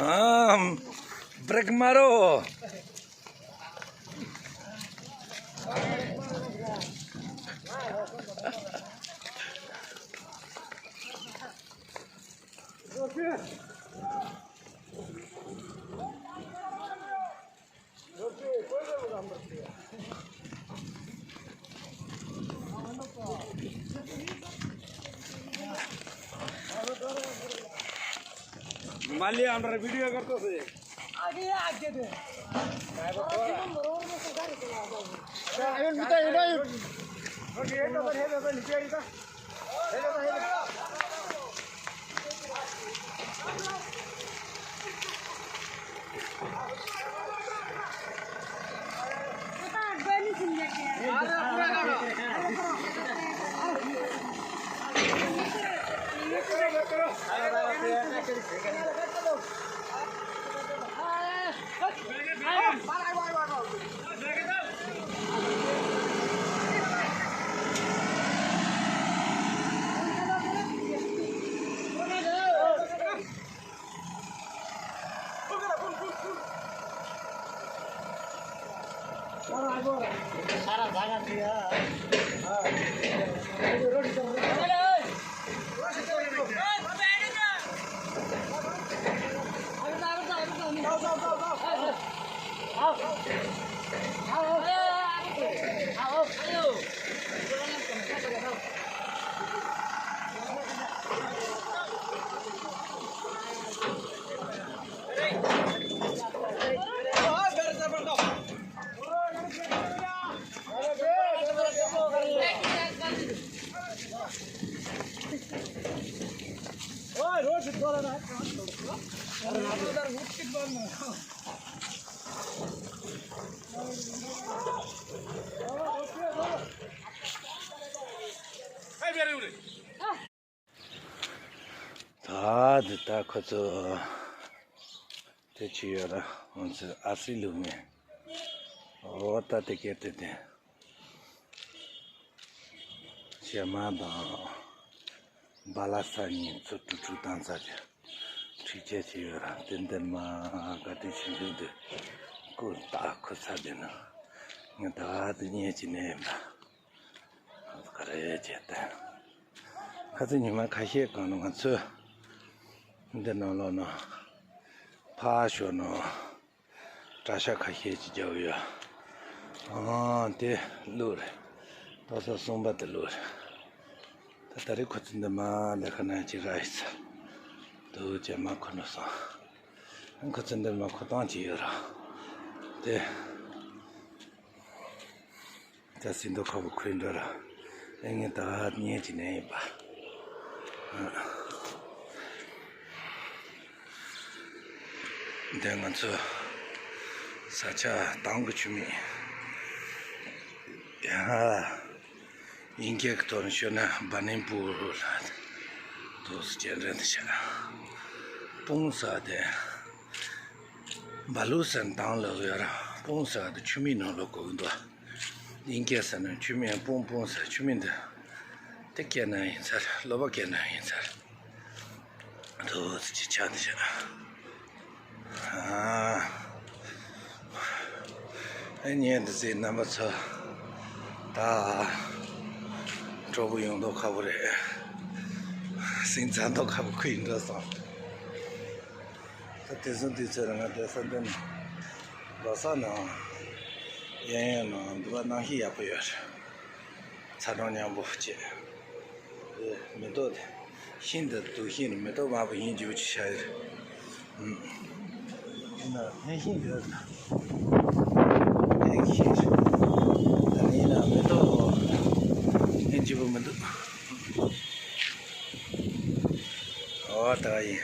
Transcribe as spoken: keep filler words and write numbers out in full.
ཨམ། བྲེག་མ་རོ། माली, हमरा वीडियो करतो से। आगे, आगे दे। अरे, मिटा, ये ना, ये। ओके, ये तो बढ़िया, बढ़िया, नीचे आ। ད་འདི་ད་ཁོ་ཚོ་དེ་ཅི་ཡོད་ར། ང་ཚོ་ཨ་སི་ལུག་མེ། འོ་ད་དེ་སྐད་དེ་དེ། བྱེ་མ་དང་། སྦ་ལ་ས་གཉིས་ཚུར་དཀྲུག་དཀྲུག་བཏང་ཚར་ཏེ། འཕྲུལ་ཆས་ཅིག་ཡོད་ར། དེ་འདི་མ་ག་དུས་ཕྱིན་ཕྱིན་དུ་ཀུན་ཏག་ཁུར་ཚར་དེ་ནི། ངས་ད་དུ་བརྙས་ཀྱི་ནས་ཡིན་པ། ག་རེ་བྱས་ཏེ། ཁ་ཚིག་ཉི་མ་ཁ་ཤས་གང་ནས་ང་ཚོས་འདི་ནང་ལོགས་ན་ཕར་ཞོག་ན། གྲྭ་ཤག་ཁ་ཤས་ཀྱིས་རྒྱབ་ཡོད། ཨང་དེ་ལུག་རེད། ཏོག་ཙམ་གསུམ་པ་དེ་ལུག་རེད། ད་ད་རེས་ཁོ་ཚོ་འདི་མ་ལས་ཁ་ན་ཅིག་ར་ཡི་ཚ། དུ་ཅན་མ་ཁོ་ནོ་སོང་། ཁོ་ཚོ་འདི་མ་ཁོ་ཏང་ཅིག་ཡོད་ར། དེ། ད་སྲིན་མདོ་ཁ་བོ་ཁོས་འགྲོ་ར། ཨེ་ངས་ད་བརྙས་ཀྱི་ནས་ཡིན་པ། འདི་ང་ཚོ་ས་ཆ་དང་གི་ཆུ་མིག་ཡ། དབྱིན་སྐད་ཀྱི་ཐོག་ནས་ཤོད་ན་སྦ་ནིང་པུར་ལ་དུ་སྐྱེལ་འདྲེན་དུ་བྱ། སྤུངས་ས་དེ། སྦ་ལུ་སན་དང་ལ་ཡོད་ར། སྤུངས་ས་དེ་ཆུ་མིག་ནང་ལོགས་གོ་གི་འདུག་དབྱིན་སྐད་ས་ནས་ཆུ་མིག་སྤུངས་སྤུངས་ས་ཆུ་མིག་འདི། དེ་སྐད་ན་ཡིན་ཚར། ལོ་པ་སྐད་ན་ཡིན་ཚར། དུ་ཅི་ཆ་དེ་ཆ། ཨ་ཨེ་ཉན་དུ་ཟེར་རྣམ་པ་ཚོ། ད་གྲོགས་པོ་ཡོང་མདོག་ཁ་པོ་རེད། སེམས་ཚ་མདོག་ཁ་པོ་ཁུ་ཡིན་འགྲོ་སོང་། ད་དེ་སོང་དུས་ཚོད་ལ་ང་དེ་ས་འདི་ནས་ལོ་ས་ནང་གཡས་གཡོན་ནང་འདུག་པ་གནམ་གཤིས་ཡག་པོ་ཡོད་རེད། ཚ་གྲང་མཉམ་པོ་བྱས། དེ་མེ་ཏོག་དེ་ཤིང་འདི་དུ་ཤིང་རེད། མེ་ཏོག་དམར་པོ་ཡིན་རྒྱུ་ཅིག་ཤ་ཡི་རེད། ཨུམ། ཡིན་ན་ཧན་ཤིང་འདི་རེད། ཧན་ཤིང་རེད། ད་ནི་ཡིན་ན་མེ་ཏོག་ཧན་རྒྱུ་པོ་མི་འདུག་ཨོ་ད་ཡིན།